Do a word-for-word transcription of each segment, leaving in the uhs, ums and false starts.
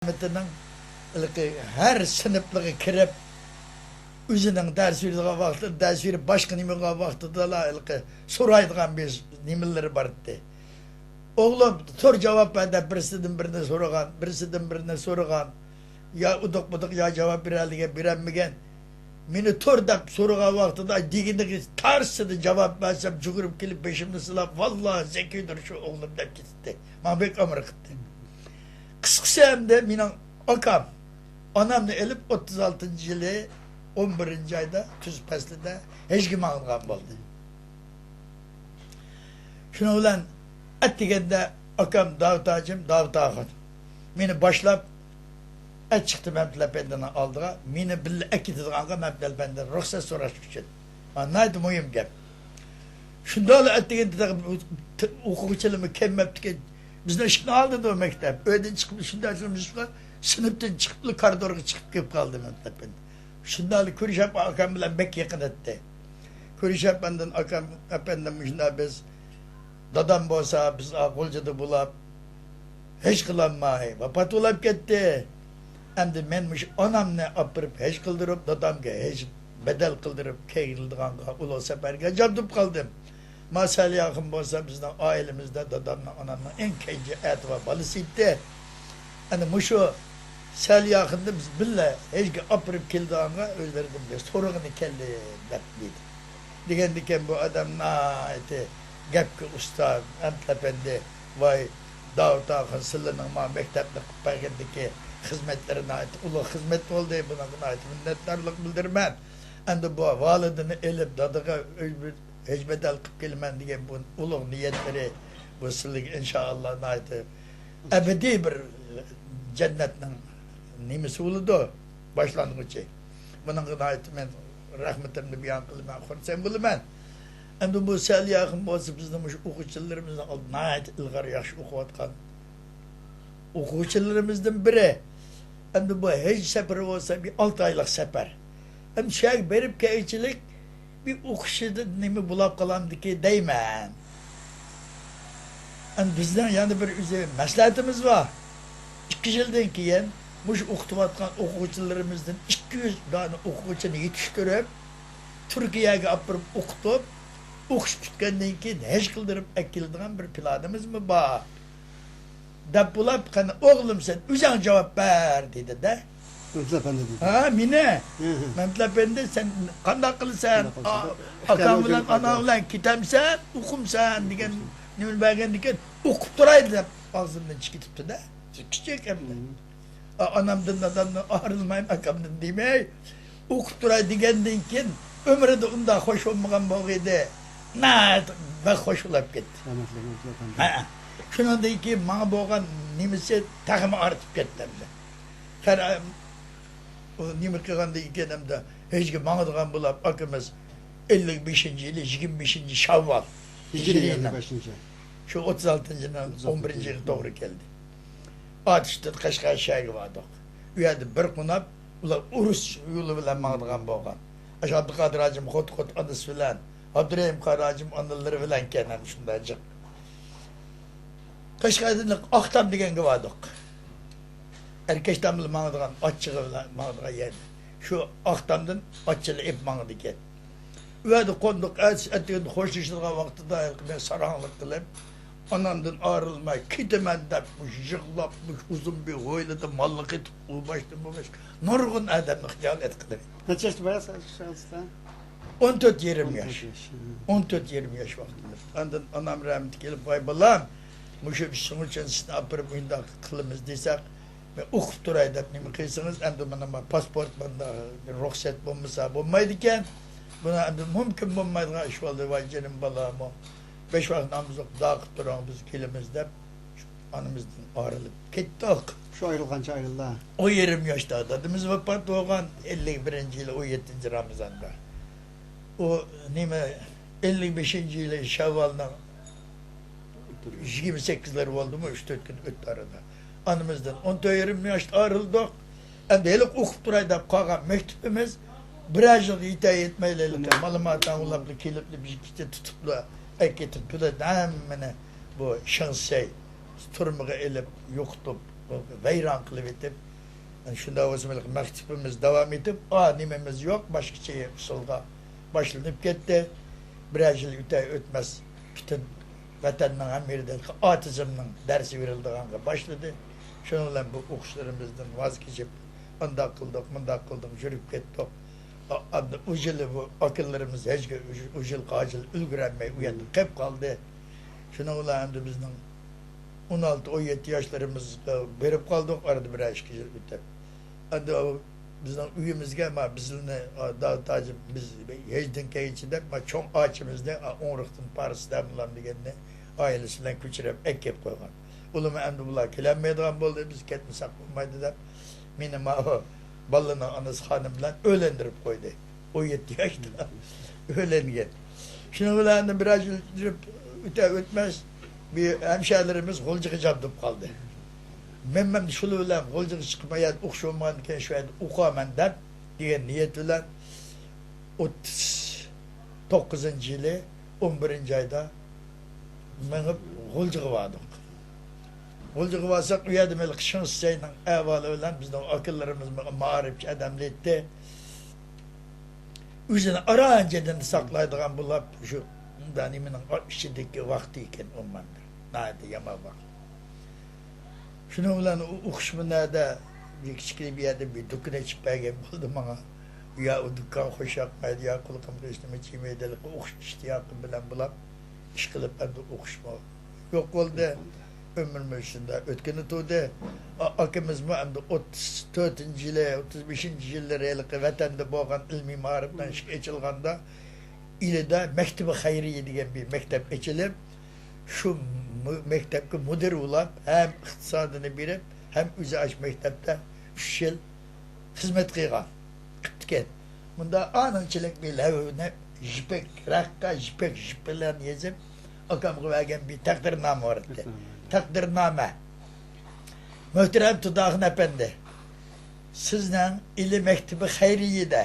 رەھمىتىنىڭ ھېلىقى ھەر سىنىپلىقى كىرىپ، ئۆزىنىڭ دەرس بېرىدىغان ۋاقتىدا، دەرس بېرىپ باشقا نېمە قىلغان ۋاقتىدىلا ھېلىقى سورايدىغان بىر نېمىلىرى بار ئىدى. «ئوغلۇم، تۇر، جاۋاب بەر» دەپ بىرسىدىن بىرىنى سورىغان، بىرسىدىن بىرىنى سورىغان. يا ئۇدۇق-بۇدۇق، يا جاۋاب بېرەلىگەن، بېرەلمىگەن. «مېنى تۇر» دەپ سورىغان ۋاقتىدا دېگىنىگە تارسىدىن جاۋاب بەرسەم، جۈگۈرۈپ كېلىپ بېشىمنى سىلاپ، «ۋاللاھى زېكىيدۇر شۇ ئوغلۇم» دەپ كېتىتتى. ماڭا بەك ئامراق قىلدى. قىسقىسى، ئەمدى مېنىڭ ئاكام ئانامنى ئېلىپ، ئوتتۇز ئالتىنچى يىلى ئون بىرىنچى ئايدا، كۈز پەسلىدە ھەجگە ماڭىدىغان بولدى. شۇنىڭ بىلەن ئەتىگەندە ئاكام داۋۇت ھاجىم، داۋۇت ئاخۇن مېنى باشلاپ ئەت چىقتى مەمتىلى ئەپەندىنىڭ ئالدىغا، مېنى بىللە ئەكېتىدىغانغا مەمتىلى ئەپەندىدىن رۇخسەت سوراش ئۈچۈن. مانا ناھايىتى مۇھىم گەپ. شۇنداقلا ئەتىگەندە تېخى ئوقۇغۇچىلىرىمۇ كەلمەپتىكەن. بىزنىڭ ئىشىكنىڭ ئالدىدا ئۇ مەكتەپ. ئۆيدىن چىقىپ شۇنداق سىنىپتىن چىقىپلا كارىدورغا چىقىپ كېلىپ قالدى مەمتىلى ئەپەندى. شۇنداقلا كۈرۈش ئاكام بىلەن بەك يېقىن ئىدى. كۈرۈش ئەپەندىم، ئاكام، ئەپەندىم، مۇشۇنداق بىز دادام بولسا، بىز غۇلجىدا بولاپ، ھەج قىلالماي ۋاپات بولاپ كەتتى. ئەمدى مەن مۇشۇ ئانامنى ئاپىرىپ ھەج قىلدۇرۇپ، دادامغا ھەج بەدەل قىلدۇرۇپ كېلىدىغانغا ئۇلۇغ سەپەرگە ئەنجام تۇتۇپ قالدىم. ما سەلىياخۇن بولسا بىزنىڭ ئائىلىمىزدە دادامنىڭ، ئانامنىڭ ئەڭ كەنجى ئەتىۋار بالىسى ئىدى. ئەنە مۇشۇ سەلىياخۇننى بىز بىللە ھەجگە ئاپىرىپ كېلىدىغانغا ئۆزلىرىدىن بىر سورىغىنى كەلدى دەپ دېدى. دېگەندىكىن بۇ ئادەم ناھايىتى گەپكە ئۇستا، مەمتىلى ئەپەندى، ۋاي، داۋۇت ئاخۇن، سىلىنىڭ ماڭا مەكتەپنى قىلىپ بەرگەندىكى خىزمەتلىرى ناھايىتى ئۇلۇغ خىزمەت بولدى، بۇنىڭغا ناھايىتى مىننەتدارلىق بىلدۈرىمەن. ئەمدى بۇ ۋالىدىنى ئېلىپ دادىغا ئۆي بىر ھەج بەدەل قىلىپ كېلىمەن دېگەن بۇ ئۇلۇغ نىيەتلىرى، بۇ سىلىگە ئىنشائاللا ناھايىتى ئەبەدىي بىر جەننەتنىڭ نېمىسى بولىدۇ، باشلانغۇچى. بۇنىڭغا ناھايىتى مەن رەھمىتىمنى بايان قىلىمەن، خۇرسەن بولىمەن. ئەمدى بۇ سەلىياخۇن بولسا بىزنىڭ مۇشۇ ئوقۇغۇچىلىرىمىزنىڭ ئالدىدا ناھايىتى ئىلغار ياخشى ئوقۇۋاتقان ئوقۇغۇچىلىرىمىزدىن بىرى. ئەمدى بۇ ھەج سەپىرى بولسا بىر ئالتە ئايلىق سەپەر. ئەمدى شۇ يەرگە بېرىپ كەلگۈچىلىك بىر ئوقۇشىدا نېمە بولاپ قالامدىكى دەيمەن. ئەمدى بىزنىڭ يەنە بىر ئۆزى مەسلىھەتىمىز بار. ئىككى يىلدىن كېيىن مۇشۇ ئوقۇتۇۋاتقان ئوقۇغۇچىلىرىمىزدىن ئىككى يۈز دانە ئوقۇغۇچىنى يېتىشتۈرۈپ، تۈركىيەگە ئاپىرىپ ئوقۇتۇپ، ئوقۇش پۈتكەندىن كېيىن ھەج قىلدۇرۇپ ئەكېلىدىغان بىر پىلانىمىزمۇ بار. دەپ بولۇپ، قېنى ئوغلۇم، سەن ئۆزۈڭ جاۋاب بەر دېدى-دە. مەمتىلى ئەپەندى دېدى. ھە، مېنى. ھە، ھە. مەمتىلى ئەپەندى، سەن قانداق قىلىسەن؟ قانداق قىلىسەن؟ ئا-، دەپ ئاكاڭ ئىختىيارنى بىلەن بېرىپ ئاناڭ بەردى. بىلەن كېتەمسەن، ئوقۇمسەن دېگەن نېمىنى بەرگەندىكىن، ئوقۇپ تۇراي دەپ ئاغزىمدىن چىقىپ كېتىپتۇ-دە. كىچىك ئەمدى. ھە. ئا-، ئانامدىن، دادامدىن ئايرىلمايمەن، ئاكامدىن دېمەي، ئوقۇپ تۇراي دېگەندىن كېيىن، ئۆمرىدە ئۇنداق خوش بولمىغان بولغىيدى. ناھايىتى بەك خوش بولاپ كەتتى. رەھمەتلىك مەمتىلى ئەپەندى. ھە. شۇنىڭدىن كېيىن ماڭا بولغان نېمىسى تېخىمۇ ئارتىپ كەتتى ئەمدى. قارا، ئۇ نېمە قىلغاندىن كېيىن ئەمدى ھەجگە ماڭىدىغان بولاپ، ئاكىمىز ئەللىك بەشىنچى يىلى يىگىرمە بەشىنچى شاۋۋال، ھىجرىي ھىجرىينىڭ ئەللىك بەشىنچى. شۇ ئوتتۇز ئالتىنچى يىلنىڭ ئوتتۇز ئالتىنچى ئون بىرىنچى يىلى توغرا كەلدى. ئاتۇشتىن قەشقەر شەھەرگە باردۇق. ئۇ يەردە بىر قوناپ، ئۇلار ئۇرۇش يولى بىلەن ماڭىدىغان بولغان. ئاشۇ ئابدۇقادىر ھاجىم خوت-خوت ئانىسى بىلەن، ئابدۇرېھىم قارى ھاجىم ئانىلىرى بىلەنكەن ھەم شۇنداق جىق. قەشقەردىن ئاقتام دېگەنگە باردۇق. ئەركەشتام بىلەن ماڭىدىغان، ئاچچىقى بىلەن ماڭىدىغان يەردە. شۇ ئاقتامدىن ئاچچىقنى ئېلىپ ماڭىدىكەن. ئۇ يەردە قوندۇق، ئەتىسى ئەتىگەندە خوشلىشىدىغان ۋاقتىدا ھېلىقى مەن ساراڭلىق قىلىپ، ئانامدىن ئايرىلماي كېتىمەن دەپ، مۇشۇ يىغلاپ، مۇشۇ ئۇزۇن بىر ھويلىدا ماللا قېتىپ، ئۇ باشتىن بۇ باشقا نۇرغۇن ئادەمنى خىجالەت قىلىپ. نەچچە ياشتا بارسىز شۇ ۋاقىتتا؟ ئون تۆت يېرىم ياش. ئون تۆت ياش، ھە. ئون تۆت يېرىم ياش ۋاقتىدا. ئاندىن ئانام رەھمىتى كېلىپ، «ۋاي بالام، مۇشۇ ئىشىڭ ئۈچۈن سىزنى ئاپىرىپ مۇنداق قىلىمىز» دېسەك، «مەن ئوقۇپ تۇراي» دەپ نېمە قىلسىڭىز، ئەمدى مانا ما پاسپورت مانا رۇخسەت بولمىسا بولمايدىكەن. بۇنى ئەمدى مۇمكىن بولمايدىغان ئىش بولدى، ۋاي جېنىم بالامۇ. بەش ۋاقىت نامىزلىق دۇئا قىلىپ تۇرۇڭ، بىز كېلىمىز دەپ ئانىمىزدىن ئايرىلىپ كەتتۇق. شۇ ئايرىلغانچە ئايرىلدى. ئون يېرىم ياشتا دادىمىز ۋاپات بولغان، ئەللىك بىرىنچى يىلى ئون يەتتىنچى رامىزاندا. ئۇ نېمە، ئەللىك بەشىنچى يىلى شەۋۋالنىڭ يىگىرمە سەككىزلىرى بولدىمۇ، ئۈچ تۆت كۈن ئۆتتى ئارىدا. ئانىمىزدىن ئون تۆت يېرىم ياشتا ئايرىلدۇق. ئەمدى ھېلىقى ئوقۇپ تۇراي دەپ قالغان مەكتىپىمىز بىرەر يىلغا يېتەر يەتمەيلا ھېلىقى مالا ماتاڭ ئۇلاپلا كېلىپلا بىر كېچە تۇتۇپلا ئەكېتىپ تۆلەپ ھەممىنى بۇ شېڭسەي تۈرمىگە ئېلىپ يوقىتىپ، ۋەيران قىلىۋېتىپ، شۇنداق بولسىمۇ مەكتىپىمىز داۋام ئېتىپ، ئا، نېمىمىز يوق، باشقىچە ئۇسۇلغا باشلىنىپ كەتتى. بىرەر يىل ئۆتەر ئۆتمەس، پۈتۈن ۋەتەننىڭ ھەممە يېرىدە ئاتېزمنىڭ دەرسى بېرىلىدىغانغا باشلىدى. شۇنىڭ بىلەن بۇ ئوقۇشلىرىمىزدىن ۋاز كېچىپ، ئانداق قىلدۇق، مۇنداق قىلدۇق، يۈرۈپ كەتتۇق. ئا-، ئا-، ئۇ يىلى بۇ ئاكىلىرىمىز ھېچ، ئۇ يىل، قاچىل ئۈلگۈرەلمەي ئۇ يەردە قېلىپ قالدى. شۇنىڭ بىلەن ئەمدى بىزنىڭ ئون ئالتە، ئون يەتتە ياشلىرىمىزغا بېرىپ قالدۇق، ئارىدا بىرەر ئىككى يىل ئۆتۈپ. ئەمدى ئۇ بىزنىڭ ئۆيىمىزگە، ما، بىزنى، ئا، دا-، داجىم، بىز ھېجدىن كەلگىچە دەپ، ما، چوڭ ئاچىمىزنى، ئا، ئوڭرۇقتىن پارس دەملام دېگەننى ئائىلىسى بىلەن كۆچۈرۈپ ئەكىپ قويغان. ئۇلىمۇ ئەمدى بۇلار كېلەلمەيدىغان بولدى، بىز كەتمىسەك بولمايدۇ دەپ، مېنى ماۋۇ بالىنىڭ ئانىسى خانىم بىلەن ئۆيلەندۈرۈپ قويدى. ئون يەتتە ياشتا ئۆيلەنگەن. شۇنىڭ بىلەن بىرەر يىل يۈرۈپ ئۆتە ئۆتمەس، بىر ھەمشەھىرىمىز غۇلجىغا جابدۇپ قالدى. مەن، مەن شۇلار بىلەن غۇلجىغا چىقىپ، يەردە ئوقۇش بولمىغاندىكىن شۇ يەردە ئوقۇيمەن دەپ دېگەن نىيەت بىلەن ئوتتۇز توققۇزىنچى يىلى ئون بىرىنچى ئايدا مېڭىپ غۇلجىغا باردۇق. غۇلجىغا بارساق، ئۇ يەردە مەن شېڭ شىسەينىڭ ئەھۋالى بىلەن بىزنىڭ ئاكىلىرىمىزمۇ مائارىپچى ئادەملەر ئىدى. ئۆزىنى ئاران جېدىندا ساقلايدىغان بولۇپ، شۇ نېمىنىڭ ئىچىدىكى ۋاقتى ئىكەن ئۇ ماندا. ناھايىتى يامان ۋاقىت. شۇنىڭ بىلەن ئۇ ئوقۇش مۇنەدە بىر كىچىككىنە بىر يەردە بىر دۇكان ئېچىپ بەرگەن بولدى ماڭا. يا ئۇ دۇكان خوش ياقمايدۇ، يا قۇلىقىمغا ھېچنېمە كىرمەيدۇ. ئوقۇش ئىشتىياقىم بىلەن بولۇپ ئىش قىلىپ ئەمدى ئوقۇشمۇ يوق بولدى. ئۆمرىمىز شۇنداق ئۆتكىنى تۇردى. ئا-، ئاكىمىزمۇ ئەمدى ئوتتۇز تۆتىنچى يىلى، ئوتتۇز بەشىنچى يىللىرى ھېلىقى ۋەتەندە بولغان ئىلمىي مائارىپنىڭ ئىشىكى ئېچىلغاندا، ئىلىدە مەكتىبى خەيرىيە دېگەن بىر مەكتەپ ئېچىلىپ، شۇ مۇ-، مەكتەپكە مۇدىر بولاپ، ھەم ئىقتىسادىنى بېرىپ، ھەم ئۆزى ئاشۇ مەكتەپتە ئۈچ يىل خىزمەت قىلغان، قىپتىكەن. مۇندا ئانىڭچىلىك بىر لەۋھىنى يىپەك رەختكە، يىپەك يىپ بىلەن يېزىپ، ئاكامغا بەرگەن بىر تەقدىرنامە بار ئىدى. تەقدىرنامە. مۆھتەرەم تۇداخۇن ئەپەندى، سىزنىڭ ئىلى مەكتىبى خەيرىيىدە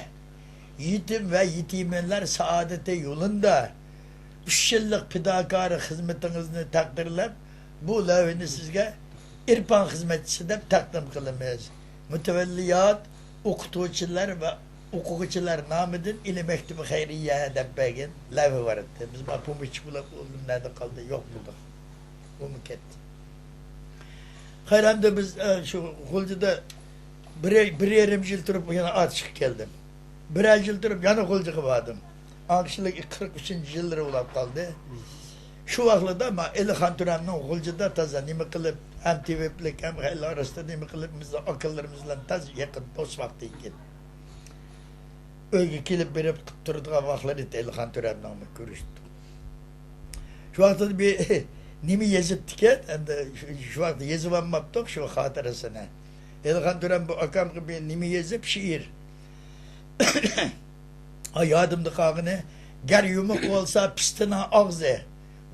يېتىم ۋە يېتىمەنلەر سائادىتى يولىندا ئۈچ يىللىق پىداكارە خىزمىتىڭىزنى تەقدىرلەپ، بۇ لەۋھىنى سىزگە ئىرپان خىزمەتچىسى دەپ تەقدىم قىلىمىز. مۇتەۋەللىيات، ئوقۇتقۇچىلار ۋە ئوقۇغۇچىلار نامىدىن ئىلى مەكتىبى خەيرىيە دەپ بەرگەن لەۋھە بار ئىدى. بىز مانا پومېشچىك بولۇپ ئۇ نەدە قالدى؟ يوق بولدى. ئۇمۇ كەتتى. خەير، ئەمدى بىز، ئە، شۇ غۇلجىدا بىر، بىر يېرىم يىل تۇرۇپ يەنە ئاتۇشقا كەلدىم. بىرەر يىل تۇرۇپ يەنە غۇلجىغا باردىم. ئاڭ كىشىلىك قىرىق ئۈچىنچى يىللىرى بولاپ قالدى. شۇ ۋاقىتلاردا ما ئېلىخان تۆرەمنىڭ غۇلجىدا تازا نېمە قىلىپ، ھەم تېۋىپلىك، ھەم خەلق ئارىسىدا نېمە قىلىپ، بىز ئاكىلىرىمىز بىلەن تازا يېقىن دوست ۋاقتى ئىكەن. ئۆيگە كېلىپ بېرىپ قىلىپ تۇرىدىغان ۋاقىتلار ئىدى، ئېلىخان تۆرەمنىڭمۇ كۆرۈشتۇق. شۇ ۋاقىتتا بىر نېمە يېزىپتىكەن، ئەمدى شۇ، شۇ ۋاقىتتا يېزىۋالماپتۇق شۇ خاتىرىسىنى. ئېلىخان تۆرەم بۇ ئاكامغا بىر نېمە يېزىپ، شېئىر. ھا، يادىمدا قالغىنى، گەر يۇمۇق بولسا پىستىنىڭ ئاغزى،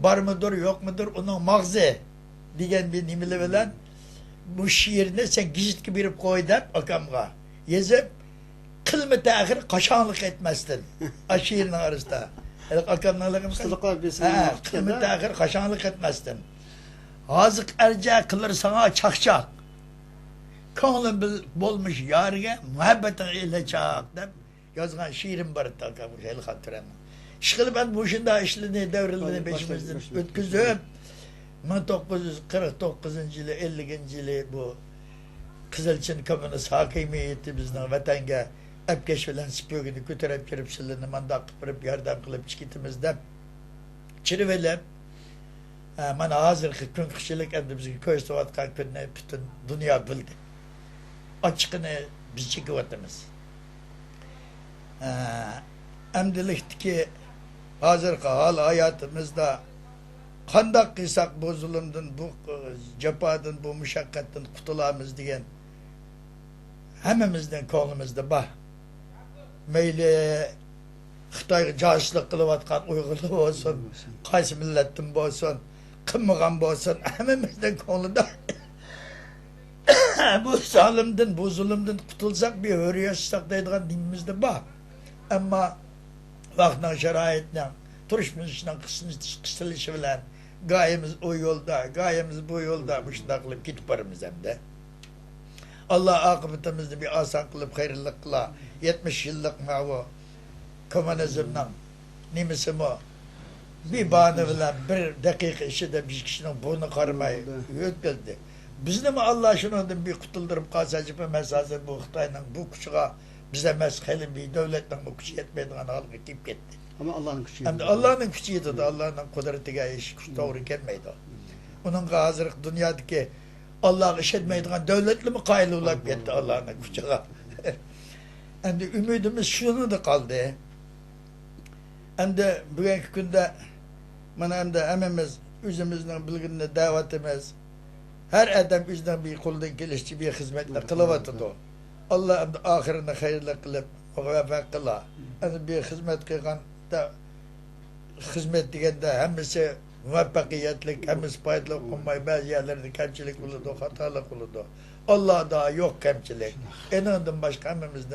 بارمىدۇر، يوقمىدۇر ئۇنىڭ ماغزى دېگەن بىر نېمىلەر بىلەن بۇ شېئىرنى سەن گېزىتكە بېرىپ قوي دەپ ئاكامغا يېزىپ، قىلما تەخىر قاشاڭلىق ئەتمەستىن. ئاشۇ شېئىرنىڭ ئارىسىدا. ھېلىقى ئاكامنىڭ ھېلىقى قىلما ھە، قىلما تەخىر قاشاڭلىق ئەتمەستىن. ھازىق ئەرجە قىلار ساڭا چاقچاق. كۆڭلۈم بىل-، بولمىش يارىگە مۇھەببىتىڭ ئېلە چاق دەپ يازغان شېئىرىم بار ئىدى ئاكام ئېلىخان تۆرەمنىڭ. ئىشقىلىپ، ئەمدى مۇشۇنداق ئىشلىرىنى، دەۋرلىرىنى باشىمىزدىن ئۆتكۈزۈپ، مىڭ توققۇز يۈز قىرىق توققۇزىنچى يىلى، ئەللىكىنچى يىلى بۇ قىزىلچىن كوممۇنىست ھاكىمىيىتى بىزنىڭ ۋەتەنگە ئەپكەش بىلەن سپۆگىنى كۆتۈرۈپ كىرىپ، سىلىنى مانداق قىلىپ بېرىپ، ياردەم قىلىپ چىقىۋېتىمىز دەپ چىرىۋېلىپ، ئە، مانا ھازىرقى كۈنگىچىلىك ئەمدى بىزگە كۆرسىتىۋاتقان كۈننى پۈتۈن دۇنيا بىلدى. ئاچچىقىنى بىز چېكىۋاتىمىز. ئە، ئەمدىلىكتىكى ھازىرقى ھال ھاياتىمىزدا قانداق قىلساق بۇ زۇلۇمدىن، بۇ، ئە، جاپادىن، بۇ مۇشەققەتتىن قۇتۇلامىز دېگەن ھەممىمىزنىڭ كۆڭلىمىزدە بار. مەيلى خىتايغا جاسۇسلۇق قىلىۋاتقان ئۇيغۇرلار بولسۇن، قايسى مىللەتتىن بولسۇن، قىلمىغان بولسۇن، ھەممىمىزنىڭ كۆڭلىدە بۇ زالىمدىن، بۇ زۇلۇمدىن قۇتۇلساق، بىر ھۆر ياشىساق دەيدىغان نېمىمىزدە بار. ئەمما ۋاقىتنىڭ، شارائىتنىڭ، تۇرمۇشنىڭ قىسىلىشى بىلەن گاھىمىز ئۇ يولدا، گاھىمىز بۇ يولدا مۇشۇنداق قىلىپ كېتىپ بارىمىز ئەمدى. ئاللا ئاقىۋىتىمىزنى بىر ئاسان قىلىپ خەيرلىك قىلا. يەتمىش يىللىق ماۋۇ كوممۇنىزمنىڭ نېمىسىمۇ بىر باھانە بىلەن بىر دەقىقە ئىچىدە بىر كىشىنىڭ بۇرنى قارىماي ئۆتكۈزدى. بىزنىمۇ ئاللا شۇنىڭدىن بىر قۇتۇلدۇرۇپ قالسا، ئەجەبا، مەسىلەن، بۇ خىتاينىڭ بۇ كۈچىگە بىز ئەمەس، خېلى بىر دۆلەتنىڭمۇ كۈچى يەتمەيدىغان ھالغا كېلىپ كەتتى. ئەمما ئاللانىڭ كۈچى ئەمدى يېتىدۇ. ئاللانىڭ كۈچى يېتىدۇ، ئاللانىڭ قۇدرىتىگە ھېچ كۈچ توغرا كەلمەيدۇ. ئۇنىڭغا ھازىرقى دۇنيادىكى ئاللاغا ئىشەنمەيدىغان دۆلەتلىمۇ قايىل بولاپ كەتتى ئاللانىڭ كۈچىگە. ئەمدى ئۈمىدىمىز شۇنىڭدا قالدى. ئەمدى بۈگۈنكى كۈندە مانا ئەمدى ھەممىمىز ئۆزىمىزنىڭ بىلگىنىنى دەۋاتىمىز. ھەر ئادەم ئۆزىنىڭ بىر قولىدىن كېلىشىچە بىر خىزمەتنى قىلىۋاتىدۇ. ئاللا ئەمدى ئاخىرىنى خەيرلىك قىلىپ مۇۋەپپەق قىلا. ئەمدى بىر خىزمەت قىلغاندا، خىزمەت دېگەندە ھەممىسى مۇۋەپپەقىيەتلىك، ھەممىسى پايدىلىق بولماي، بەزى يەرلەردە كەمچىلىك بولىدۇ، خاتالىق بولىدۇ. ئاللادا يوق كەمچىلىك. ئېنىڭدىن باشقا ھەممىمىزدە